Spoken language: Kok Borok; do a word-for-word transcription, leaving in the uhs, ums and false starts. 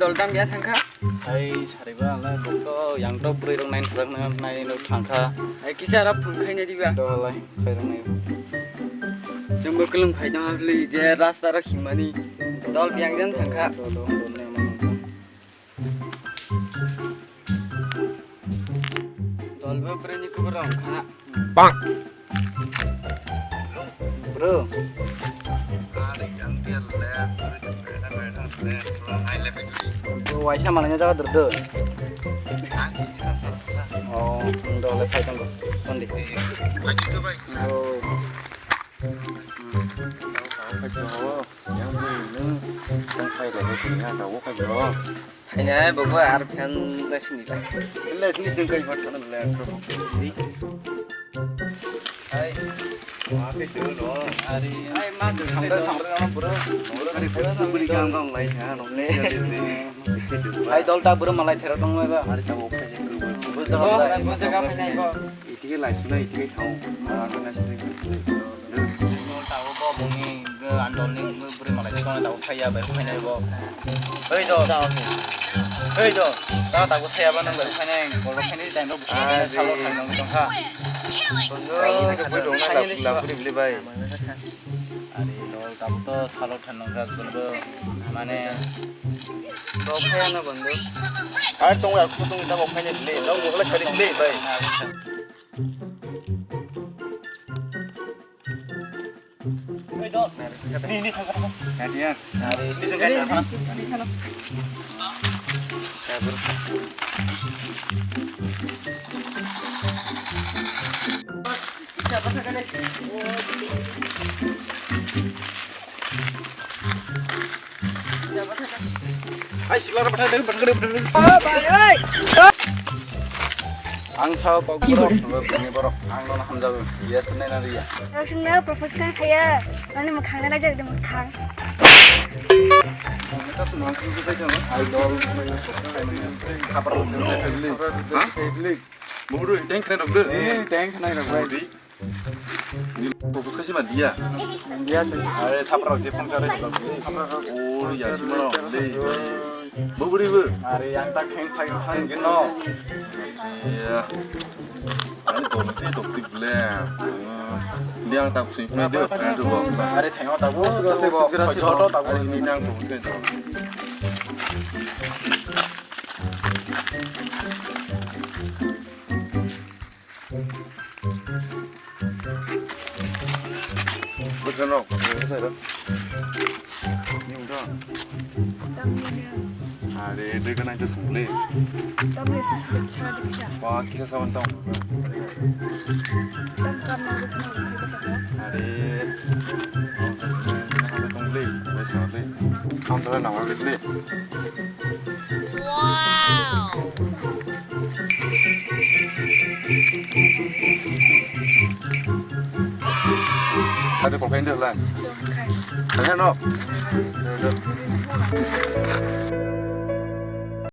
Tol dam ya thangkha. Hai sariba, ang bokto yang to bwrwi rok nai thajak nai, nai rok thangkha. Hai kisa aro phung khaina diba. Dolai, khairok nai. Chwngbo kwlwng phai tongma bwlwi je rasta rok himani. Dol biyang jan thangkha. Dol, dol, dol, nai mano. Dolbo bwrwini kubur rok wngkha. Bang. Bro. Bro, waisa malanya jaga dor do. Oh, ang dole phai tongo. Kondi? Oh. Yang bwrwi nung tong phai rok tini ha dago kha bro. Haina bobo ar phan na sini ba. Le tini jeng kai phat thana le. Hai. Ma ke jo no. Ari ai ma jo samra samra na bro. Ari phan su buri kam kam lai ha no le. Hai dol ta bro malai thero tong ba. Ari ta bo phai je. Bo jaga phai nai bo. Itike lai sunai itike thao. Ma na sini. Tago bo bungni andolni bwrwi malai tong tago phaiya bai phainai bo. Hei do. Hei do. Ta tago phaiya ba nang bai phainai. Bolo phainai time ro busa salo thang nang tong kha. Bwrwi dong na la bwrwi bai. Ari do tago to salo thang nang kha bo mane. Bo phaiya na bondo. Ar tong ya khu tong ta bo phainai bwrwi. Dong bo la sari bwrwi bai. Ai sikla bathai dai bathai dai bathai dai. Ang sao kok borok, bini borok ang nono hamjago. Iya senai na iya. Ang sing na propose kai khaya. Ani mukhang na jai de mukhang. Idol. Khapar. Ha? Buru teng khnai rok de. Eh, teng khnai rok bai. Propose kaisa ma dia. Dia se. Are thapra je phone kare. Thapra o ya si mano le. Bo buri bo. Are yang ta kheng phai khang gino. Ya. Ani to se to tip le. Dia ang tak sui phai de. Kan tu bo. Are theng ta bo. Se bo. Joto ta bo. Are ni nang propose kai to. Bwskango, bwskango. Ni wngkha? Are, dwgwnai to songli. Ba, kisa saban tong. Are. Tongli, wai songli. Tong tole nangma bitli. Ada kok kain deh lan. Tanya no.